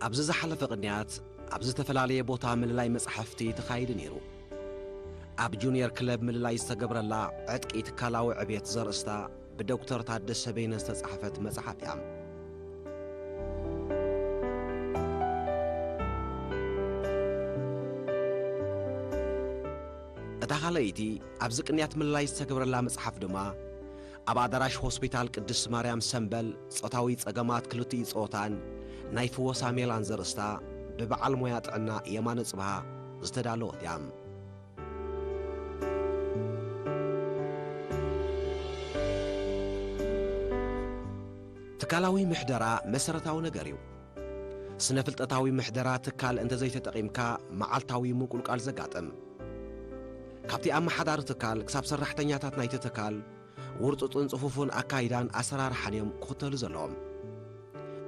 ኣብዚ ዝሓለፈ ቅንያት ኣብ ዝተፈላለየ ቦታ ምልላይ መጻሕፍቲ ተኻይዱ ነይሩ። ኣብ ጁኒየር ክለብ ምልላይ ዝተገብረላ ዕጥቂ ትካላዊ ዕብየት ዘርእስታ ብዶክተር ታደሰ በይነ ዝተጻሕፈት መጽሓፍ እያ። እታ ካልኣይቲ ኣብዚ ቅንያት ምልላይ ዝተገብረላ መጽሓፍ ድማ ኣብ ኣዳራሽ ሆስፒታል ቅድስት ማርያም ሰምበል ጾታዊ ጸገማት ክልቲኡ ጾታን ናይ ፍወሳ ሜላን ዘርእስታ ብበዓል ሞያ ጥዕና የማነ ጽብሃ ዝተዳለወት እያ። ትካላዊ ምሕደራ መሰረታዊ ነገር እዩ። ስነ ፍልጠታዊ ምሕደራ ትካል እንተዘይተጠቒምካ መዓልታዊ ምንቁልቃል ዘጋጥም። ካብቲ ኣመሓዳሪ ትካል ክሳብ ሰራሕተኛታት ናይቲ ትካል ውርጹጽን ጽፉፉን ኣካይዳን ኣሰራርሓን እዮም ክኽተሉ ዘለዎም።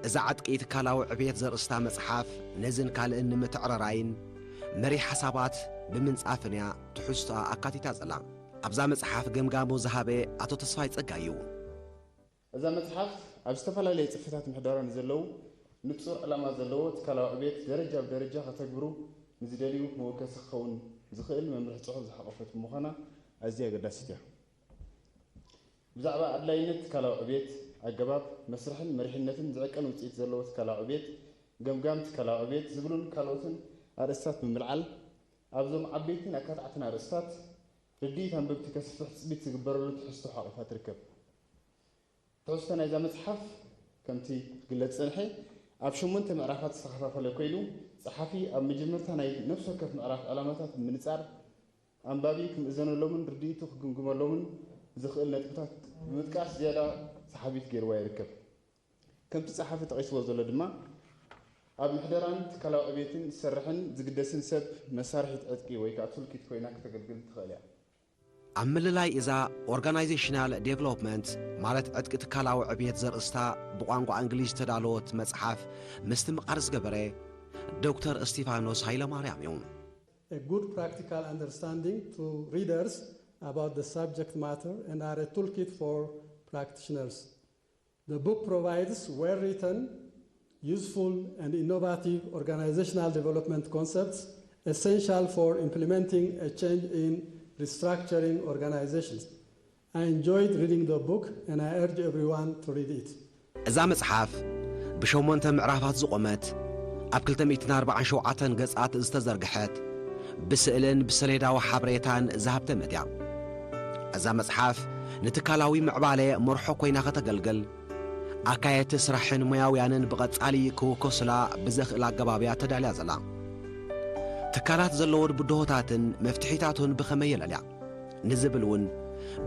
እዛ ዕጥቂ ትካላዊ ዕብየት ዘርእስታ መጽሓፍ ነዝን ካልእን ንምትዕርራይን መሪሕ ሓሳባት ብምንጻፍን እያ ትሕዝቶኣ ኣካቲታ ዘላ። ኣብዛ መጽሓፍ ገምጋሙ ዝሃበ ኣቶ ተስፋይ ጸጋይ እዩ። እዛ መጽሓፍ ኣብ ዝተፈላለየ ጽፍሕታት ምሕደራ ንዘለዉ ንጹር ዕላማ ዘለዎ ትካላዊ ዕብየት ደረጃ ብደረጃ ከተግብሩ ንዝደልዩ መወከሲ ክኸውን ዝኽእል መምርሒ ጽሑፍ ዝሓቖፈት ብምዃና ኣዝያ ኣገዳሲት እያ። ብዛዕባ ኣድላይነት ትካላዊ ዕብየት፣ ኣገባብ፣ መስርሕን መሪሕነትን ዝዕቀን ውጽኢት ዘለዎ ትካላዊ ዕብየት፣ ገምጋም ትካላዊ ዕብየት ዝብሉን ካልኦትን ኣርእስታት ብምልዓል ኣብዞም ዓበይትን ኣካታዕትን ኣርእስታት ርድኢት ኣንበብቲ ከስፍሕ ትጽቢት ዝግበረሉ ትሕዝቶ ሓቑፋ ትርከብ። ትሕዝቶ ናይዛ መጽሓፍ ከምቲ ክግለጽ ዝጸንሐ ኣብ ሸሞንተ ምዕራፋት ዝተኸፋፈለ ኮይኑ፣ ጸሓፊ ኣብ መጀመርታ ናይ ነፍሲ ወከፍ ምዕራፍ ዕላማታት ብምንጻር ኣንባቢ ክምእዘነሎምን ርድኢቱ ክግምግመሎምን ዝኽእል ነጥብታት ብምጥቃስ ዝያዳ ሰሓቢት ገይርዋ ይርከብ። ከምቲ ጸሓፊ ጠቒስዎ ዘሎ ድማ ኣብ ምሕደራን ትካላዊ ዕብየትን ዝሰርሕን ዝግደስን ሰብ መሳርሒት ዕጥቂ ወይ ከዓ ቱልኪት ኮይና ክተገልግል ትኽእል እያ። ኣብ ምልላይ እዛ ኦርጋናይዜሽናል ዴቨሎፕመንት ማለት ዕጥቂ ትካላዊ ዕብየት ዘርእስታ ብቋንቋ እንግሊዝ ዝተዳለወት መጽሓፍ ምስትምቓር ዝገበረ ዶክተር እስቲፋኖስ ሃይለማርያም እዩ። A good practical understanding to readers about the subject matter and are a toolkit for practitioners. The book provides well-written, useful, and innovative organizational development concepts essential for implementing a change in restructuring organizations. I enjoyed reading the book and I urge everyone to read it. እዛ መጽሓፍ ብሸሞንተ ምዕራፋት ዝቖመት፣ ኣብ ክልተ ሚእትን ኣርባዓን ሸውዓተን ገጻት ዝተዘርግሐት፣ ብስእልን ብሰሌዳዊ ሓበሬታን ዝሃብተመት እያ። እዛ መጽሓፍ ንትካላዊ ምዕባለ መርሖ ኮይና ከተገልግል፣ ኣካየድቲ ስራሕን ሞያውያንን ብቐጻሊ ክውከሱላ ብዘኽእል ኣገባብ እያ ተዳልያ ዘላ። ትካላት ዘለወን ብድሆታትን መፍትሒታቱን ብኸመይ የለልያ ንዝብል እውን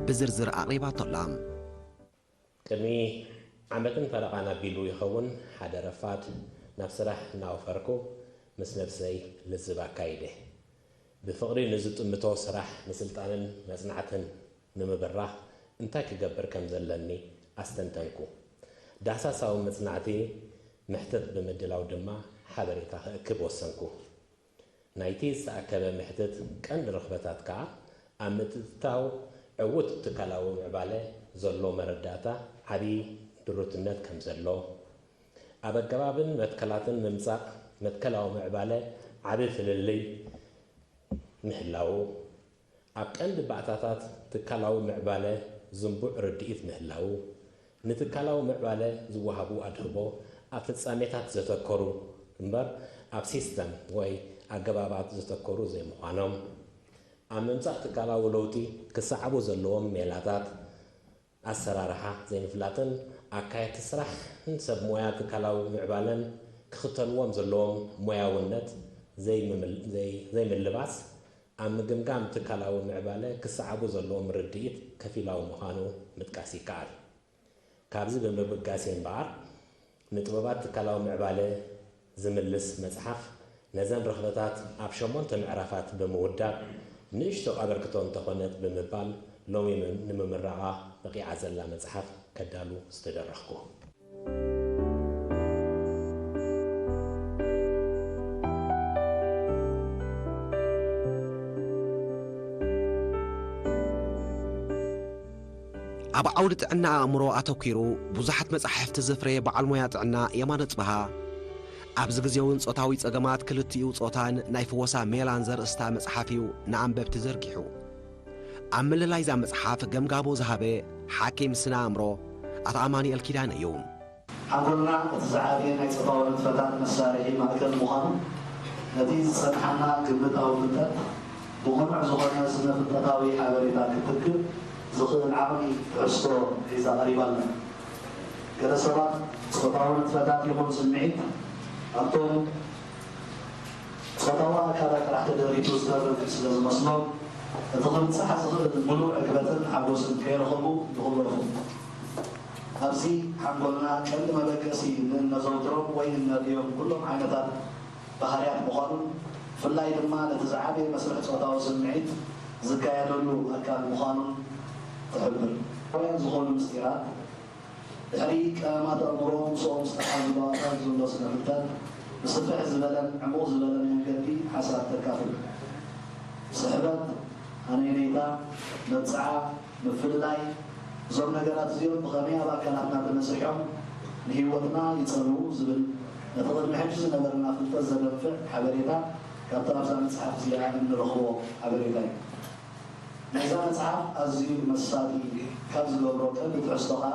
ብዝርዝር ኣቕሪባቶ ኣላ። ቅድሚ ዓመትን ፈረቓን ኣቢሉ ይኸውን፣ ሓደ ረፋድ ናብ ስራሕ እናወፈርኩ ምስ ነብሰይ ልዝብ ኣካይደ። ብፍቕሪ ንዝጥምቶ ስራሕ ንስልጣንን መጽናዕትን ንምብራኽ እንታይ ክገብር ከም ዘለኒ ኣስተንተንኩ። ዳህሳሳዊ መጽናዕቲ መሕትት ብምድላው ድማ ሓበሬታ ክእክብ ወሰንኩ። ናይቲ ዝተኣከበ መሕትት ቀንዲ ርኽበታት ከኣ ኣብ ምትእትታው ዕዉት ትካላዊ ምዕባለ ዘሎ መረዳእታ ዓቢ ድሩትነት ከም ዘሎ፣ ኣብ ኣገባብን መትከላትን ምምጻእ መትከላዊ ምዕባለ ዓቢ ፍልልይ ምህላዉ፣ ኣብ ቀንዲ ባእታታት ትካላዊ ምዕባለ ዝንቡዕ ርድኢት ምህላዉ፣ ንትካላዊ ምዕባለ ዝወሃቡ ኣድህቦ ኣብ ፍጻሜታት ዘተኮሩ እምበር ኣብ ሲስተም ወይ ኣገባባት ዘተኮሩ ዘይምዃኖም፣ ኣብ ምምጻእ ትካላዊ ለውጢ ክሰዓቡ ዘለዎም ሜላታት ኣሰራርሓ ዘይምፍላጥን ኣካየድቲ ስራሕን ሰብ ሞያ ትካላዊ ምዕባለን ክኽተልዎም ዘለዎም ሞያውነት ዘይምልባስ ኣብ ምግምጋም ትካላዊ ምዕባለ ክሰዓቡ ዘለዎም ርድኢት ከፊላዊ ምዃኑ ምጥቃስ ይከኣል። ካብዚ ብምብጋስ እየ እምበኣር ንጥበባት ትካላዊ ምዕባለ ዝምልስ መጽሓፍ ነዘን ረኽበታት ኣብ ሸሞንተ ምዕራፋት ብምውዳብ ንእሽቶ ኣበርክቶ እንተኾነት ብምባል ሎሚ ንምምራቓ በቒዓ ዘላ መጽሓፍ ከዳሉ ዝተደረኽኩ። ኣብ ዓውዲ ጥዕና ኣእምሮ ኣተኲሩ ብዙሓት መጻሕፍቲ ዘፍረየ በዓል ሞያ ጥዕና የማነ ጽብሃ፣ ኣብዚ ግዜ እውን ጾታዊ ጸገማት ክልቲኡ ጾታን ናይ ፍወሳ ሜላን ዘርእስታ መጽሓፍ እዩ ንኣንበብቲ ዘርጊሑ። ኣብ ምልላይዛ መጽሓፍ ገምጋሞ ዝሃበ ሓኪም ስነ ኣእምሮ ኣቶ ኣማኑኤል ኪዳነ እዩ። ሓንጎልና እቲ ዝዓበየ ናይ ጾታዊ ንጥፈታት መሳርሒ ማእከል ምዃኑ፣ ነቲ ዝጸንሓና ግምታዊ ፍልጠት ብቕኑዕ ዝኾነ ስነ-ፍልጠታዊ ሓበሬታ ክትክእ ዝኽእል ዓቕሚ ትሕዝቶ ሒዛ ቀሪባ ኣላ። ገለ ሰባት ጾታዊ ንጥፈታት ይኹን ስምዒት ኣብቶም ጾታዊ ኣካላት ጥራሕ ተደሪቱ ዝተርፍ ስለ ዝመስሎም፣ እቲ ክብጻሕ ዝኽእል ምሉእ ዕግበትን ሓጎስን ከይረኸቡ ይኽለፉ። ኣብዚ ሓንጎልና ቀንዲ መበገሲ ንእነዘውትሮም ወይ እነርእዮም ኩሎም ዓይነታት ባህርያት ምዃኑን፣ ብፍላይ ድማ ነቲ ዝዓበየ መስርሕ ጾታዊ ስምዒት ዝካየደሉ ኣካል ምዃኑን ትሕብር። ፍርያት ዝኾኑ ምስጢራት፣ ድሕሪ ቀመማት ኣእምሮ ምስኦም ዝተሓዙ ባእታት ዘሎ ስነ ፍልጠት ብስፍሕ ዝበለን ዕሙቕ ዝበለን መንገዲ ሓሳብ ተካፍል። ስሕበት፣ ኣነይነይታ፣ መብጽዓ፣ ምፍልላይ፣ እዞም ነገራት እዚኦም ብኸመይ ኣብ ኣካላትና ተመስሪሖም ንህይወትና ይጸልዉ ዝብል ነቲ ቅድሚ ሕጂ ዝነበረና ፍልጠት ዘደንፍዕ ሓበሬታ ካብቲ ኣብዛ መጽሓፍ እዚኣ እንረኽቦ ሓበሬታ እዩ። ናይዛ መጽሓፍ ኣዝዩ መሳጢ ካብ ዝገብሮ ቀንዲ ትሕዝቶ ከኣ፣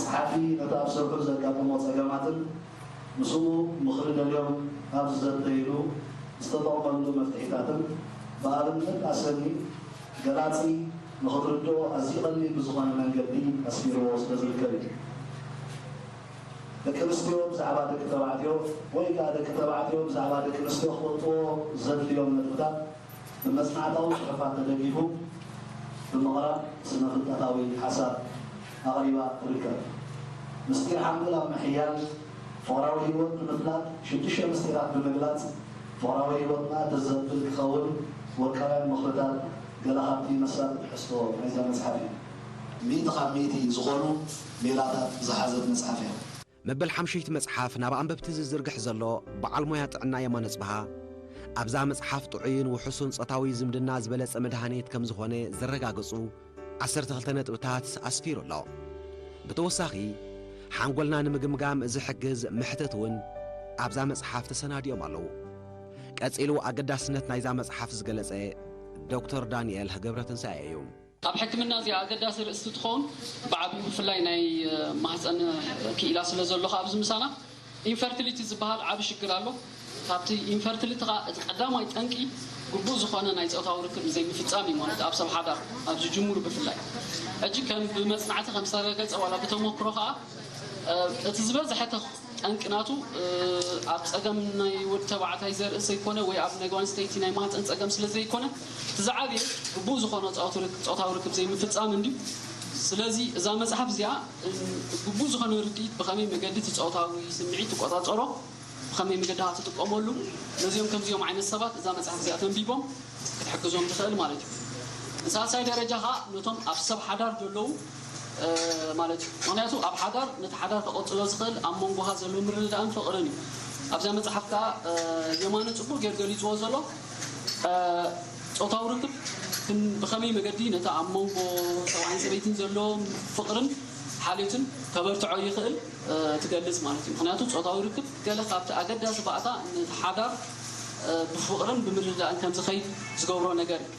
ጸሓፊ ነቲ ኣብ ስርሑ ዘጋጥሞ ጸገማትን ምስኡ ምኽሪ ደልዮም ኣብ ዝዘተይሉ ዝተጠቕመሉ መፍትሒታትን ብኣብነት ኣሰኒ ገላጺ ንኽትርድኦ ኣዝዩ ቀሊል ብዝኾነ መንገዲ ኣስፊርዎ ስለ ዝርከብ እዩ። ደቂ ኣንስትዮ ብዛዕባ ደቂ ተባዕትዮ ወይ ከኣ ደቂ ተባዕትዮ ብዛዕባ ደቂ ኣንስትዮ ክፈልጥዎ ዘድልዮም ነጥብታት ብመጽናዕታዊ ጽሑፋት ተደጊፉ ብምቕራብ ስነ-ፍልጠታዊ ሓሳብ ኣቕሪባ ትርከብ። ምስጢር ሓንጎል ኣብ ምሕያል፣ ፍቕራዊ ህይወት ንምፍላጥ ሽዱሽተ ምስጢራት ብምግላጽ፣ ፍቕራዊ ህይወትና ደስ ዘብል ክኸውን ወርቃውያን ምኽርታት ገለ ካብቲ መሳጢ ትሕዝቶ ናይዛ መጽሓፍ እዩ። ሚእቲ ካብ ሚእቲ ዝኾኑ ሜላታት ዝሓዘት መጽሓፍ እያ። መበል ሓምሸይቲ መጽሓፍ ናብ ኣንበብቲ ዝዝርግሕ ዘሎ በዓል ሞያ ጥዕና የማነ ጽብሃ፣ ኣብዛ መጽሓፍ ጥዑይን ውሑሱን ጾታዊ ዝምድና ዝበለጸ መድሃኒት ከም ዝኾነ ዘረጋግጹ ዓሰርተ ክልተ ነጥብታት ኣስፊሩ ኣሎ። ብተወሳኺ፣ ሓንጎልና ንምግምጋም ዝሕግዝ መሕትት እውን ኣብዛ መጽሓፍ ተሰናዲኦም ኣለዉ። ቀጺሉ ኣገዳስነት ናይዛ መጽሓፍ ዝገለጸ ዶክተር ዳንኤል ገብረትንሳኤ እዩ። ኣብ ሕክምና እዚኣ ኣገዳሲ ርእስቲ ትኸውን ብዓቢኡ ብፍላይ ናይ፣ እ፣ ማህፀን ክኢላ ስለ ዘሎ ከኣ ኣብዚ ምሳና ኢንፈርቲሊቲ ዝበሃል ዓቢ ሽግር ኣሎ። ካብቲ ኢንፈርቲሊቲ ከኣ እቲ ቀዳማይ ጠንቂ ግቡእ ዝኾነ ናይ ጾታዊ ርክብ ዘይምፍጻም እዩ ማለት ኣብ ሰብ ሓዳር ኣብ ዝጅምሩ ብፍላይ። ሕጂ ከም ብመጽናዕቲ ከም ዝተረጋገጸ ዋላ ብተመክሮ ከኣ፣ እ፣ እቲ ዝበዝሐ ተኽ-፣ ጠንቂ ናቱ፣ እ፣ ኣብ ጸገም ናይ ወዲ ተባዕታይ ዘርእስ ዘይኮነ ወይ ኣብ ናይ ጓል ኣንስተይቲ ናይ ማህጸን ጸገም ስለ ዘይኮነ፣ እቲ ዝዓበየ ግቡእ ዝኾነ ጾታዊ ርክ-፣ ጾታዊ ርክብ ዘይምፍጻም እንድዩ። ስለዚ እዛ መጽሓፍ እዚኣ፣ እ፣ ግቡእ ዝኾነ ርድኢት ብኸመይ መገዲ እቲ ጾታዊ ስምዒት ትቆጻጸሮ፣ ብኸመይ መገዲ ከኣ ትጥቀመሉ፣ ነዚኦም ከምዚኦም ዓይነት ሰባት እዛ መጽሓፍ እዚኣ ተንቢቦም ክትሕግዞም ትኽእል ማለት እዩ። ንሳልሳይ ደረጃ ከኣ ነቶም ኣብ ሰብ ሓዳር ዘለዉ፣ እ፣ ማለት እዩ። ምኽንያቱ ኣብ ሓዳር ነቲ ሓዳር ከቐጽሎ ዝኽእል ኣብ መንጎኻ ዘሎ ምርድዳእን ፍቕርን እዩ። ኣብዛ መጽሓፍ ከኣ፣ እ፣ የማነ ጽቡቕ ገይሩ ገሊጽዎ ዘሎ፣ እ፣ ጾታዊ ርክብ ክን-፣ ብኸመይ መገዲ ነቲ ኣብ መንጎ ሰብኣይን ሰበይትን ዘሎ ፍቕርን ሓልዮትን ከበርትዖ ይኽእል፣ እ፣ ትገልጽ ማለት እዩ። ምኽንያቱ ጾታዊ ርክብ ገለ ካብቲ ኣገዳሲ ባእታ ነቲ ሓዳር፣ እ፣ ብፍቕርን ብምርድዳእን ከም ዝኸይድ ዝገብሮ ነገር እዩ።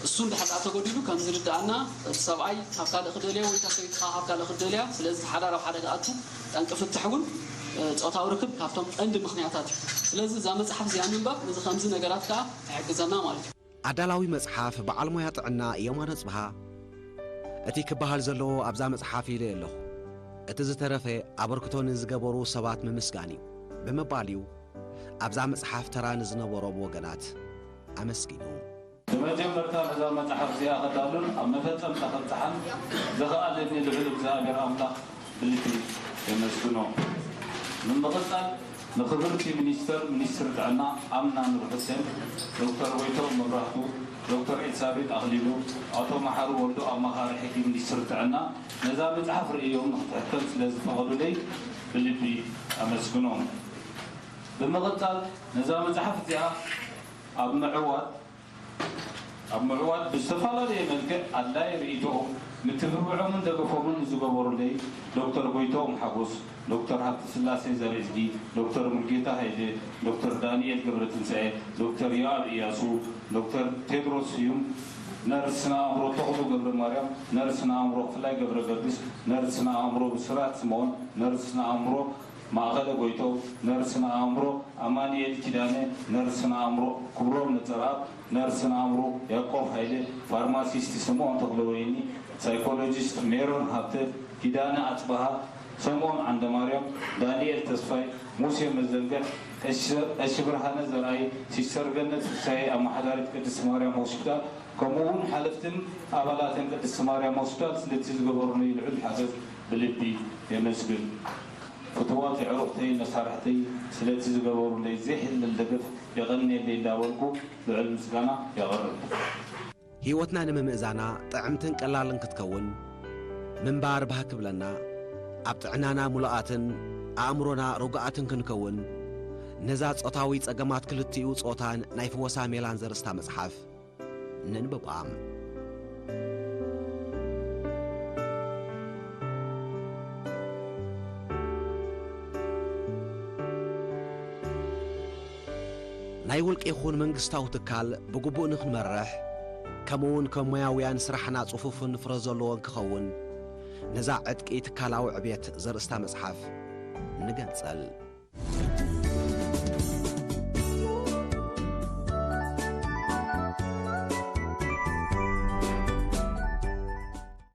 እሱ እንድሕር ደኣ ተጎዲሉ ከም ዝርድኣና፣ እቲ ሰብኣይ ካብ ካልእ ክደልያ ወይ እታ ሰበይቲ ከኣ ካብ ካልእ ክትደልያ፣ ስለዚ እቲ ሓዳር ኣብ ሓደጋ ኣቱ፣ ጠንቂ ፍትሕ እውን፣ እ፣ ጾታዊ ርክብ ካብቶም ቀንዲ ምኽንያታት እዩ። ስለዚ እዛ መጽሓፍ እዚኣ ምንባብ ነዚ ከምዚ ነገራት ከኣ ትሕግዘና ማለት እዩ። ኣዳላዊ መጽሓፍ በዓል ሞያ ጥዕና የማነ ጽብሃ፣ እቲ ክበሃል ዘለዎ ኣብዛ መጽሓፍ ኢለ ኣለኹ። እቲ ዝተረፈ ኣበርክቶ ንዝገበሩ ሰባት ምምስጋን እዩ ብምባል እዩ ኣብዛ መጽሓፍ ተራ ንዝነበሮም ወገናት ኣመስጊኑ። ብመጀመርታ ነዛ መጽሓፍ እዚኣ ከዳሉን ኣብ መፈጸምታ ከብጽሓን ዝኸኣለኒ ልዑል እግዚኣብሔር ኣምላኽ ብልቢ የመስግኖ። ብምቕጻል ንክብርቲ ሚኒስተር፣ ሚኒስትር ጥዕና ኣምና ኑር ሑሴን፣ ዶክተር ጎይቶም መብራህቱ፣ ዶክተር ኤልሳቤጥ ኣኽሊሉ፣ ኣቶ መሓሪ ወልዱ ኣማኻሪ ሕጊ ሚኒስትር ጥዕና ነዛ መጽሓፍ ርእዮም ንክትሕተም ስለ ዝፈቐዱለይ ብልቢ ኣመስግኖም። ብምቕጻል ነዛ መጽሓፍ እዚኣ ኣብ ምዕዋት ኣብ ምዕዋት ብዝተፈላለየ መልክዕ ኣድላዪ ርእይቶኦም ምትብብዖምን ደገፎምን ንዝገበሩለይ ዶክተር ጎይትኦም ሓጎስ፣ ዶክተር ሃብተስላሴ ዘርእዝጊ፣ ዶክተር ሙልጌታ ሃይለ፣ ዶክተር ዳንኤል ገብረትንሳኤ፣ ዶክተር ዮኣብ እያሱ፣ ዶክተር ቴድሮስ ስዩም፣ ነርስ ስነ ኣእምሮ ተኽሉ ገብረ ማርያም፣ ነርስ ስነ ኣእምሮ ክፍላይ ገብረ ገርግስ፣ ነርስ ስነ ኣእምሮ ብስራት ስምኦን፣ ነርስ ስነ ኣእምሮ ማእኸለ ጎይቶም፣ ነርስ ስነ ኣእምሮ ኣማኑኤል ኪዳነ፣ ነርስ ስነ ኣእምሮ ክብሮም ነጸርኣብ፣ ነርስ ስነ ኣእምሮ ያዕቆብ ሃይለ፣ ፋርማሲስት ስምኦን ተኽለወይኒ፣ ሳይኮሎጂስት ሜሮን ሃብተ፣ ኪዳነ ኣጽብሃ፣ ሰምኦን ዓንደማርያም፣ ዳንኤል ተስፋይ፣ ሙሴ መዘንግዕ፣ ቀሺ ብርሃነ ዘርኣይ፣ ሲስተር ገነት ፍሳየ፣ ኣመሓዳሪት ቅድስቲ ማርያም ሆስፒታል፣ ከምኡ እውን ሓለፍትን ኣባላትን ቅድስቲ ማርያም ሆስፒታል ስለቲ ዝገበሩለይ ልዑል ሓገዝ ብልቢ የመስግን። ፍቱዋት የዕሩኽተይን መሳርሕተይ ስለቲ ዝገበሩለይ ዘይሕለል ደገፍ የቐንየለይ እንዳበልኩ ልዑል ምስጋና የቕርብ። ህይወትና ንምምእዛና ጥዕምትን ቀላልን ክትከውን ምንባር ባህ ክብለና፣ ኣብ ጥዕናና ምሉኣትን ኣእምሮና ርጉኣትን ክንከውን፣ ነዛ ጾታዊ ጸገማት ክልቲኡ ጾታን ናይ ፍወሳ ሜላን ዘርእስታ መጽሓፍ ነንብባ። ናይ ውልቂ ይኹን መንግስታዊ ትካል ብግቡእ ንኽንመርሕ፣ ከምኡውን ከም ሞያውያን ስራሕና ጽፉፍን ፍረ ዘለዎን ክኸውን፣ ነዛ ዕጥቂ ትካላዊ ዕብየት ዘርእስታ መጽሓፍ ንገንጽል።